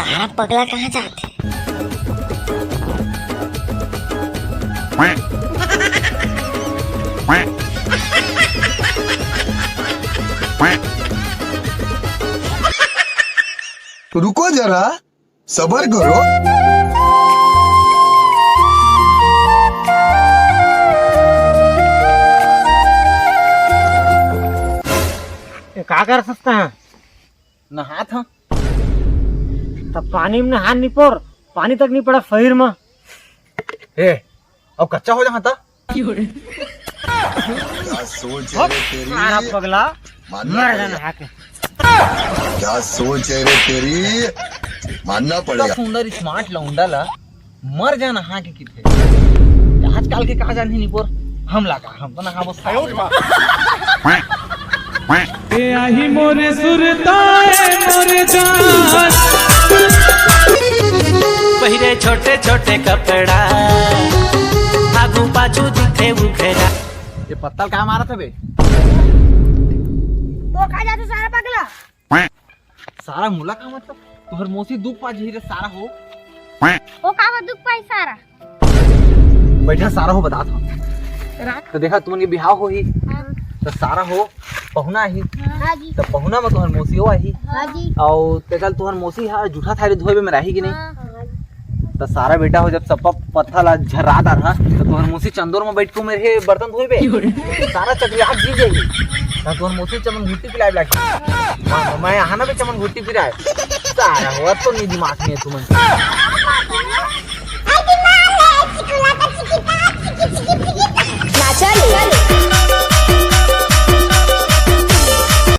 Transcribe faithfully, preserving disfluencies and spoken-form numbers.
सारा पगला कहाँ जाथे? रुको जरा, सबर करो। ये का कर सकता है? नहात हं। तब पानी में नहा नहीं पोर, पानी तक नहीं पड़ा शरीर में। ए, अब कच्चा हो जाता। क्या सोच है रे तेरी? सारा पगला, मानना मर पड़ेगा। जाना हाके। क्या सोच है रे तेरी? मानना पड़ेगा। सुंदर स्मार्ट लौंडा ला मर जाना हाके किथे। आजकल के कहा जानी नहीं पोर, हम लागा, हम तो नहाबो साले। ए आही मोरे सुरताए मोरे जान। पहिरे छोटे छोटे कपड़ा, आगू पाछू दिखे उघरा। ये पत्तल का मारत हवे? तो खा जाते सारा पगला। सारा मुला का मतलब? तुहर मौसी दुख पा जही रे सारा हो। ओ का दुख पाई सारा? बैठा सारा हो, बतात हंव। रात तो देखा तुमन के बिहाव होही। हाँ। तो सारा हो पहुना आही। हाँ जी। तो पहुना में तुहर मौसी हो आही। हाँ जी। अउ तेकर तुहर मौसी हा जूठा थारी धोए बर में राही कि नहीं? हाँ। तो सारा बेटा हो जब सप्पा पत्थर ला झर्रा डारहा तो तुहर मौसी चंदोर में बैठ के मेरे बर्तन धोए बे। सारा चकरिया जी जाही। तो तुहर मौसी चमन घुट्टी पिलाए लागी। मैं, मैं आहा ना बे चमन घुट्टी पिलाए। सारा हो अब तो नहीं दिमाग में है तुमन।